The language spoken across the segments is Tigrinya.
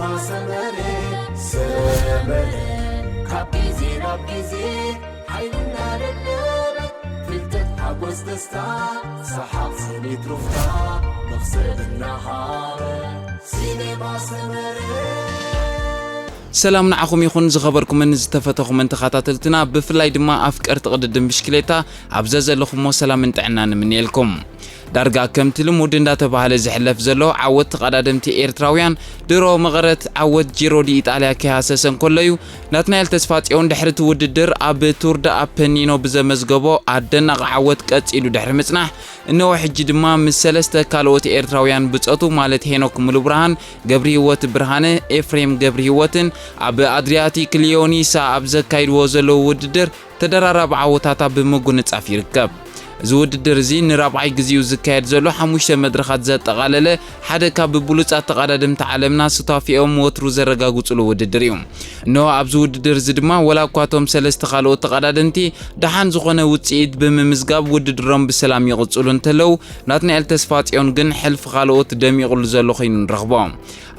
ሰመረ ሰመረ ካብ ግዜ ናብ ግዜ ሓይልና ደለበ ፍልጠት ሓጎስ ደስታ ሰሓቕ ስኒት ሩፍታ መኽሰብ እናሃረ ሲኔማ ሰመረ። ሰላም ንዓኹም ይኹን ዝኸበርኩምን ዝተፈተኹምን ተኸታተልትና፣ ብፍላይ ድማ ኣፍቀርቲ ቅድድም ብሽክሌታ ኣብ ዘዘለኹሞ ሰላምን ጥዕናን ንምንየልኩም። ዳርጋ ከምቲ ልሙድ እንዳተባህለ ዝሕለፍ ዘሎ፣ ዓወት ተቐዳደምቲ ኤርትራውያን ድሮ መቐረት ዓወት ጂሮ ዲ ኢጣልያ ከይሃሰሰ እንከሎ እዩ። ናትናኤል ተስፋጽዮን ድሕሪ እቲ ውድድር ኣብ ቱር ደ ኣፐኒኖ ብዘመዝገቦ ኣደናቒ ዓወት ቀጺሉ ድሕሪ ምጽናሕ፣ እነሆ ሕጂ ድማ ምስ ሰለስተ ካልኦት ኤርትራውያን ብጾቱ ማለት ሄኖክ ሙሉብርሃን፣ ገብርሂወት ብርሃነ፣ ኤፍሬም ገብርሂወትን ኣብ ኣድሪያቲክ ሊዮኒሳ ኣብ ዘካይድዎ ዘለዉ ውድድር ተደራራቢ ዓወታት ኣብ ምጉንጻፍ ይርከብ። እዚ ውድድር እዚ ንራብዓይ ግዜኡ ዝካየድ ዘሎ ሓሙሽተ መድረኻት ዘጠቓለለ፣ ሓደ ካብ ብሉጻት ተቐዳደምቲ ዓለምና ሱታፌኦም ወትሩ ዘረጋግጹሉ ውድድር እዩ። እነሆ ኣብዚ ውድድር እዚ ድማ ወላ እኳ እቶም ሰለስተ ካልኦት ተቐዳደምቲ ደሓን ዝኾነ ውጽኢት ብምምዝጋብ ውድድሮም ብሰላም ይቕጽሉ እንተለዉ፣ ናትናኤል ተስፋጽዮን ግን ሕልፊ ካልኦት ደሚቑሉ ዘሎ ኮይኑ ንረኽቦ።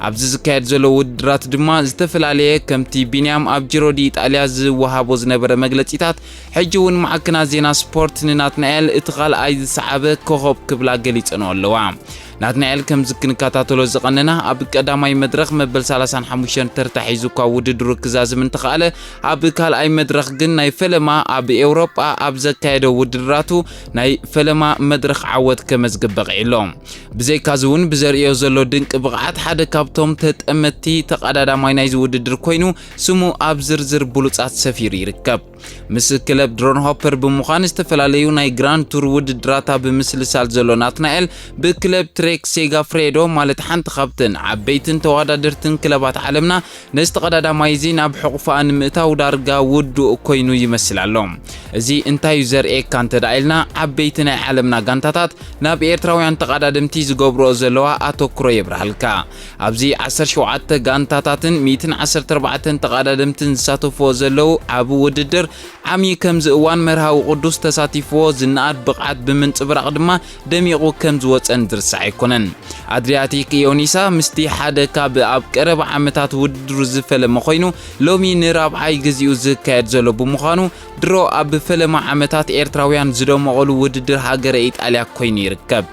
ኣብዚ ዝካየድ ዘሎ ውድድራት ድማ ዝተፈላለየ፣ ከምቲ ቢንያም ኣብ ጂሮ ዲ ኢጣልያ ዝወሃቦ ዝነበረ መግለጺታት፣ ሕጂ እውን ማዕከናት ዜና ስፖርት ንናትናኤል እቲ ካልኣይ ዝሰዓበ ኮኸብ ክብላ ገሊጸንኦ ኣለዋ። ናትናኤል ከምዚ ክንከታተሎ ዝቐነና፣ ኣብ ቀዳማይ መድረኽ መበል ሰላሳን ሓሙሽተን ተርታ ሒዙ እኳ ውድድሩ ክዛዝም እንተኸኣለ፣ ኣብ ካልኣይ መድረኽ ግን ናይ ፈለማ ኣብ ኤውሮጳ ኣብ ዘካየዶ ውድድራቱ ናይ ፈለማ መድረኽ ዓወት ከመዝግብ በቒዑ ኣሎ። ብዘይካዚ እውን ብዘርእዮ ዘሎ ድንቂ ብቕዓት ሓደ ካብቶም ተጠመትቲ ተቐዳዳማይ ናይዚ ውድድር ኮይኑ ስሙ ኣብ ዝርዝር ብሉጻት ሰፊሩ ይርከብ። ምስ ክለብ ድሮን ሆፐር ብምዃን ዝተፈላለዩ ናይ ግራንድ ቱር ውድድራት ኣብ ምስልሳል ዘሎ ናትናኤል ብክለብ ትሬክ ሴጋፍሬዶ ማለት ሓንቲ ካብተን ዓበይትን ተወዳደርትን ክለባት ዓለምና ነዚ ተቐዳዳማይ እዚ ናብ ሕቑፋኣ ንምእታው ዳርጋ ውዱእ ኮይኑ ይመስል ኣሎ። እዚ እንታይ እዩ ዘርእየካ እንተ ደኣ ኢልና፣ ዓበይቲ ናይ ዓለምና ጋንታታት ናብ ኤርትራውያን ተቐዳደምቲ ዝገብርኦ ዘለዋ ኣተኩሮ የብርሃልካ። ኣብዚ ዓሰርተ ሸውዓተ ጋንታታትን ሚእትን ዓሰርተ ኣርባዕተን ተቐዳደምትን ዝሳተፍዎ ዘለዉ ዓቢ ውድድር፣ ዓሚ ከምዚ እዋን መርሃዊ ቅዱስ ተሳቲፍዎ ዝነኣድ ብቕዓት ብምንጽብራቕ ድማ ደሚቑ ከም ዝወጸ ዝርሳዕ ኣይኮነን። ኣድሪያቲክ ኢዮኒሳ ምስቲ ሓደ ካብ ኣብ ቀረባ ዓመታት ውድድሩ ዝፈለመ ኮይኑ፣ ሎሚ ንራብዓይ ግዜኡ ዝካየድ ዘሎ ብምዃኑ፣ ድሮ ኣብ ፈለማ ዓመታት ኤርትራውያን ዝደመቑሉ ውድድር ሃገረ ኢጣልያ ኮይኑ ይርከብ።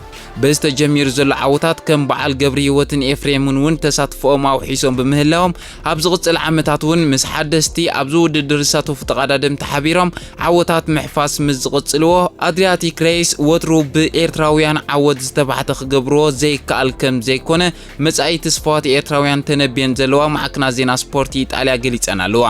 በዚ ተጀሚሩ ዘሎ ዓወታት ከም በዓል ገብርሂወትን ኤፍሬምን እውን ተሳትፎኦም ኣውሒሶም ብምህላዎም፣ ኣብ ዝቕጽል ዓመታት እውን ምስ ሓደስቲ ኣብዚ ውድድር ዝሳተፉ ተቐዳደምቲ ሓቢሮም ዓወታት ምሕፋስ ምስ ዝቕጽልዎ፣ ኣድሪያቲክ ሬስ ወትሩ ብኤርትራውያን ዓወት ዝተባሕተ ክገብርዎ ዘይከኣል ከም ዘይኮነ መጻኢ ተስፋዋት ኤርትራውያን ተነብየን ዘለዋ ማዕከናት ዜና ስፖርት ኢጣልያ ገሊጸን ኣለዋ።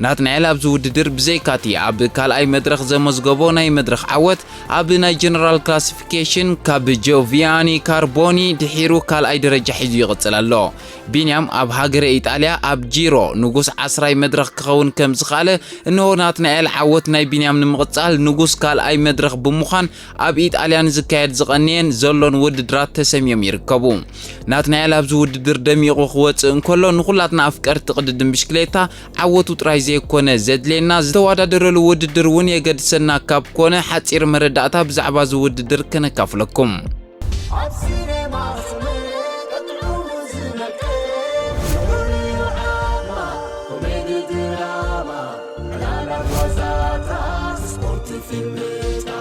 ናትናኤል ኣብዚ ውድድር ብዘይካቲ ኣብ ካልኣይ መድረኽ ዘመዝገቦ ናይ መድረኽ ዓወት፣ ኣብ ናይ ጀነራል ክላሲፊኬሽን ካብ ጆቪያኒ ካርቦኒ ድሒሩ ካልኣይ ደረጃ ሒዙ ይቕጽል ኣሎ። ቢንያም ኣብ ሃገረ ኢጣልያ ኣብ ጂሮ ንጉስ ዓስራይ መድረኽ ክኸውን ከም ዝኸኣለ፣ እንሆ ናትናኤል ዓወት ናይ ቢንያም ንምቕጻል ንጉስ ካልኣይ መድረኽ ብምዃን ኣብ ኢጣልያ ንዝካየድ ዝቐነየን ዘሎን ውድድራት ተሰምዮም ይርከቡ። ናትናኤል ኣብዚ ውድድር ደሚቑ ክወጽእ እንከሎ፣ ንኹላትና ኣፍቀርቲ ቅድድም ብሽክሌታ ዓወቱ ጥራይ ዘይኮነ ዘድልየና፣ ዝተወዳደረሉ ውድድር እውን የገድሰና ካብ ኮነ፣ ሓጺር መረዳእታ ብዛዕባ እዚ ውድድር ከነካፍለኩም። ኣብ ሲኔማ ሰመረ ጥዑሙ ዝነቅል ፍሉይ ዓማ ኮሜዲ ድራማ ዕላላት ዋዛታት ስፖርት ፊልምታት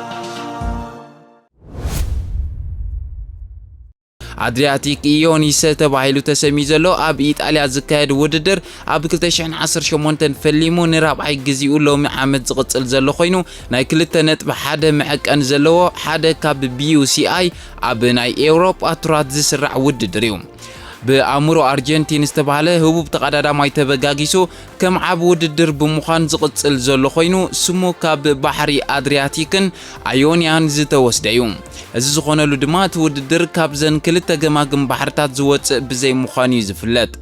ኣድሪያቲክ ኢዮኒሰ ተባሂሉ ተሰምዩ ዘሎ ኣብ ኢጣልያ ዝካየድ ውድድር፣ ኣብ ክልተ ሽሕን ዓሰርተ ሸሞንተን ፈሊሙ ንራብዓይ ግዜኡ ሎሚ ዓመት ዝቕጽል ዘሎ ኮይኑ፣ ናይ ክልተ ነጥቢ ሓደ መዐቀኒ ዘለዎ ሓደ ካብ ቢዩሲኣይ ኣብ ናይ ኤውሮጳ ቱራት ዝስራዕ ውድድር እዩ። ብኣእምሮ ኣርጀንቲን ዝተባህለ ህቡብ ተቐዳዳማይ ተበጋጊሱ ከም ዓቢ ውድድር ብምዃን ዝቕጽል ዘሎ ኮይኑ፣ ስሙ ካብ ባሕሪ ኣድሪያቲክን ኣዮንያን ዝተወስደ እዩ። እዚ ዝኾነሉ ድማ እቲ ውድድር ካብዘን ክልተ ገማግም ባሕርታት ዝወጽእ ብዘይ ምዃኑ እዩ ዝፍለጥ።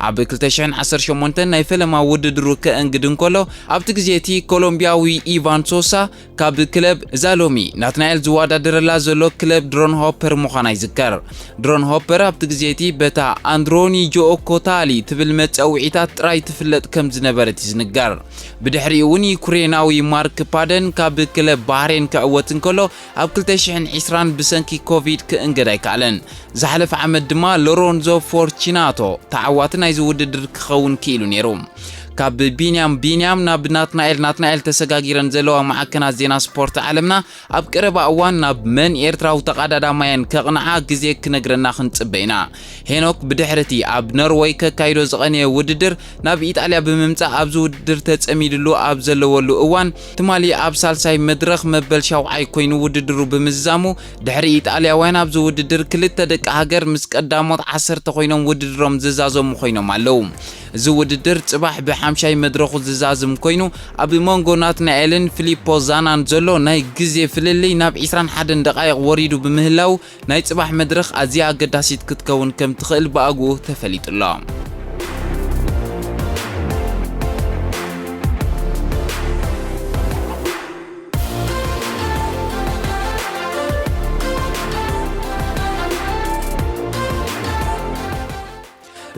ኣብ ክልተ ሽሕን ዓሰርተ ሸሞንተን ናይ ፈለማ ውድድሩ ከእንግድ እንከሎ፣ ኣብቲ ግዜ እቲ ኮሎምብያዊ ኢቫን ሶሳ ካብ ክለብ እዛ ሎሚ ናትናኤል ዝወዳደረላ ዘሎ ክለብ ድሮን ሆፐር ምዃና ይዝከር። ድሮን ሆፐር ኣብቲ ግዜ እቲ በታ ኣንድሮኒ ጆኦኮታሊ ትብል መጸውዒታት ጥራይ ትፍለጥ ከም ዝነበረት እዩ ዝንገር። ብድሕሪኡ እውን ዩክሬናዊ ማርክ ፓደን ካብ ክለብ ባህሬን ክዕወት እንከሎ፣ ኣብ ክልተ ሽሕን ዕስራን ብሰንኪ ኮቪድ ክእንገድ ኣይከኣለን። ዝሓለፈ ዓመት ድማ ሎሮንዞ ፎርቺናቶ ተዓዋቲ ናይዚ ውድድር ክኸውን ክኢሉ ነይሩ። ካብ ቢንያም ቢንያም ናብ ናትናኤል ናትናኤል ተሰጋጊረን ዘለዋ ማዕከናት ዜና ስፖርት ዓለምና፣ ኣብ ቀረባ እዋን ናብ መን ኤርትራዊ ተቐዳዳማየን ከቕንዓ ግዜ ክነግረና ክንጽበ ኢና። ሄኖክ ብድሕርቲ ኣብ ኖርወይ ከካይዶ ዝቐነየ ውድድር ናብ ኢጣልያ ብምምጻእ ኣብዚ ውድድር ተጸሚድሉ ኣብ ዘለወሉ እዋን፣ ትማሊ ኣብ ሳልሳይ መድረኽ መበል ሻውዓይ ኮይኑ ውድድሩ ብምዝዛሙ፣ ድሕሪ ኢጣልያውያን ኣብዚ ውድድር ክልተ ደቂ ሃገር ምስ ቀዳሞት ዓሰርተ ኮይኖም ውድድሮም ዝዛዘሙ ኮይኖም ኣለዉ። እዚ ውድድር ጽባሕ ብሓምሻይ መድረኹ ዝዛዝም ኮይኑ፣ ኣብ መንጎ ናትናኤልን ፊሊፖ ዛናን ዘሎ ናይ ግዜ ፍልልይ ናብ ዕስራን ሓደን ደቓይቕ ወሪዱ ብምህላው፣ ናይ ጽባሕ መድረኽ ኣዝያ ኣገዳሲት ክትከውን ከም ትኽእል ብኣግኡ ተፈሊጡ ኣሎ።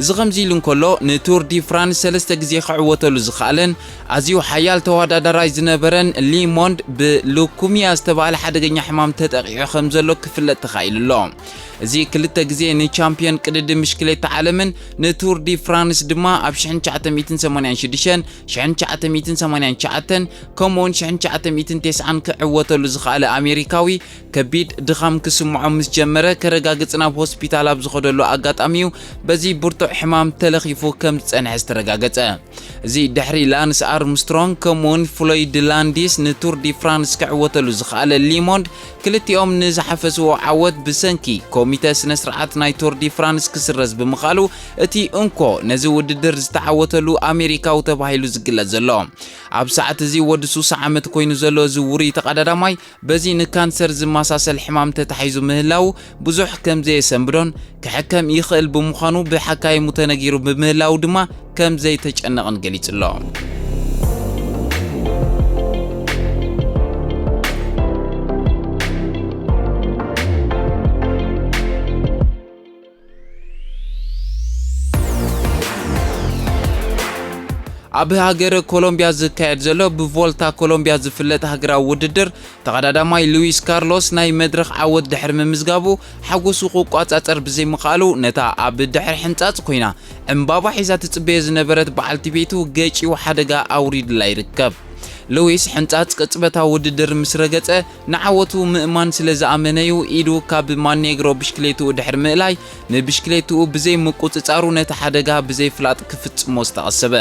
እዚ ከምዚ ኢሉ እንከሎ፣ ንቱር ዲ ፍራንስ ሰለስተ ግዜ ክዕወተሉ ዝኸኣለን ኣዝዩ ሓያል ተወዳዳራይ ዝነበረን ሊሞንድ ብሉኩሚያ ዝተባህለ ሓደገኛ ሕማም ተጠቒዑ ከም ዘሎ ክፍለጥ ተኻኢሉ ኣሎ። እዚ ክልተ ግዜ ንቻምፒዮን ቅድድም ብሽክሌታ ዓለምን ንቱር ዲ ፍራንስ ድማ ኣብ ሽሕን ትሽዓተ ሚእትን ሰማንያን ሽዱሽተን፣ ሽሕን ትሽዓተ ሚእትን ሰማንያን ትሽዓተን፣ ከምኡውን ሽሕን ትሽዓተ ሚእትን ተስዓን ክዕወተሉ ዝኸኣለ ኣሜሪካዊ፣ ከቢድ ድኻም ክስምዖ ምስ ጀመረ፣ ከረጋግጽ ናብ ሆስፒታል ኣብ ዝኸደሉ ኣጋጣሚ እዩ በዚ ብርቱዕ ሕማም ተለኺፉ ከም ዝጸንሐ ዝተረጋገጸ። እዚ ድሕሪ ላንስ ኣርምስትሮንግ ከምኡውን ፍሎይድ ላንዲስ ንቱር ዲ ፍራንስ ክዕወተሉ ዝኸኣለ ሊሞንድ፣ ክልቲኦም ንዝሓፈስዎ ዓወት ብሰንኪ ኮሚተ ስነ ስርዓት ናይ ቱር ዲ ፍራንስ ክስረዝ ብምኽኣሉ፣ እቲ እንኮ ነዚ ውድድር ዝተዓወተሉ ኣሜሪካዊ ተባሂሉ ዝግለጽ ዘሎ። ኣብ ሰዓት እዚ ወዲ ሱሳ ዓመት ኮይኑ ዘሎ እዚ ውሩይ ተቐዳዳማይ፣ በዚ ንካንሰር ዝመሳሰል ሕማም ተታሒዙ ምህላው ብዙሕ ከም ዘየሰንብዶን ክሕከም ይኽእል ብምዃኑ ብሓካይሙ ተነጊሩ ብምህላው ድማ ከም ዘይተጨነቕን ገሊጹ ኣሎ። ኣብ ሃገረ ኮሎምቢያ ዝካየድ ዘሎ ብቮልታ ኮሎምቢያ ዝፍለጥ ሃገራዊ ውድድር፣ ተቐዳዳማይ ሉዊስ ካርሎስ ናይ መድረኽ ዓወት ድሕሪ ምምዝጋቡ፣ ሓጎሱ ክቋጻጸር ብዘይምኽኣሉ፣ ነታ ኣብ ድሕሪ ሕንጻጽ ኮይና ዕምባባ ሒዛ ትጽበዮ ዝነበረት በዓልቲ ቤቱ ገጭዩ ሓደጋ ኣውሪድላ ይርከብ። ሉዊስ ሕንጻጽ ቅጽበታዊ ውድድር ምስ ረገጸ፣ ንዓወቱ ምእማን ስለ ዝኣመነ'ዩ ኢዱ ካብ ማኔግሮ ብሽክሌትኡ ድሕሪ ምእላይ፣ ንብሽክሌትኡ ብዘይ ምቁጽጻሩ ነቲ ሓደጋ ብዘይ ፍላጥ ክፍጽሞ ዝተቐሰበ።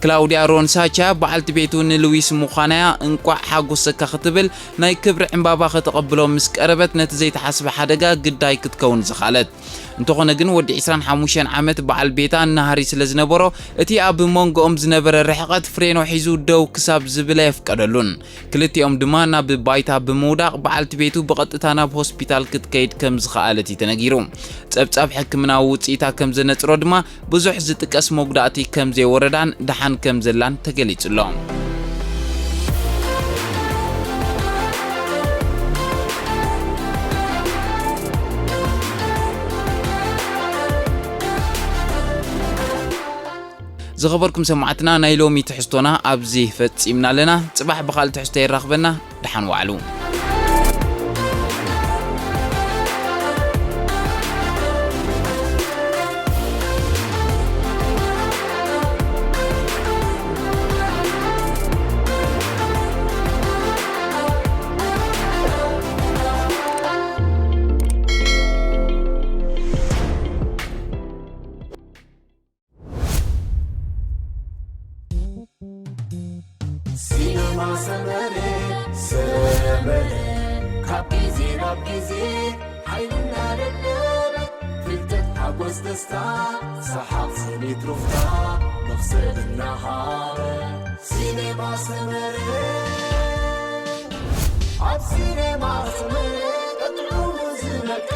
ክላውድያ ሮንሳቻ በዓልቲ ቤቱ ንሉዊስ ምዃናያ እንቋዕ ሓጎሰካ ክትብል ናይ ክብሪ ዕምባባ ከተቐብሎ ምስ ቀረበት፣ ነቲ ዘይተሓስበ ሓደጋ ግዳይ ክትከውን ዝኸኣለት። እንተኾነ ግን ወዲ ዕስራን ሓሙሽተን ዓመት በዓል ቤታ ናህሪ ስለ ዝነበሮ፣ እቲ ኣብ መንጎኦም ዝነበረ ርሕቐት ፍሬኖ ሒዙ ደው ክሳብ ዝብል ኣየፍቀደሉን። ክልቲኦም ድማ ናብ ባይታ ብምውዳቕ በዓልቲ ቤቱ ብቐጥታ ናብ ሆስፒታል ክትከይድ ከም ዝኸኣለት እዩ ተነጊሩ። ጸብጻብ ሕክምናዊ ውጽኢታ ከም ዘነጽሮ ድማ ብዙሕ ዝጥቀስ መጉዳእቲ ከም ዘይወረዳን ደሓን ከም ዘላን ተገሊጹ ኣሎ። ዝኸበርኩም ሰማዕትና፣ ናይ ሎሚ ትሕዝቶና ኣብዚ ፈጺምና ኣለና። ጽባሕ ብኻልእ ትሕዝቶ የራኽበና። ደሓን ዋዕሉ። ሲነማ ሰመረ፣ ሰመረ፣ ካብ ግዜ ናብ ግዜ ሓይልና ለለበ፣ ፍልጠት፣ ሓጎስ፣ ደስታ፣ ሰሓቕ፣ ስኒት፣ ሩፍታ፣ መኽሰብ እናሃበ። ሲነማ ሰመረ፣ ኣብ ሲነማ ሰመረ፣ ቀጥዑ ዝመቀ፣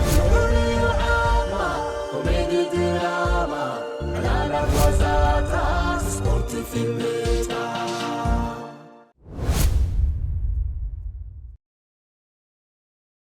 ፍሉይ ዓማ፣ ኮሜዲ፣ ድራማ፣ ዕላላት፣ ዋዛታት፣ ስፖርት፣ ፊልም፣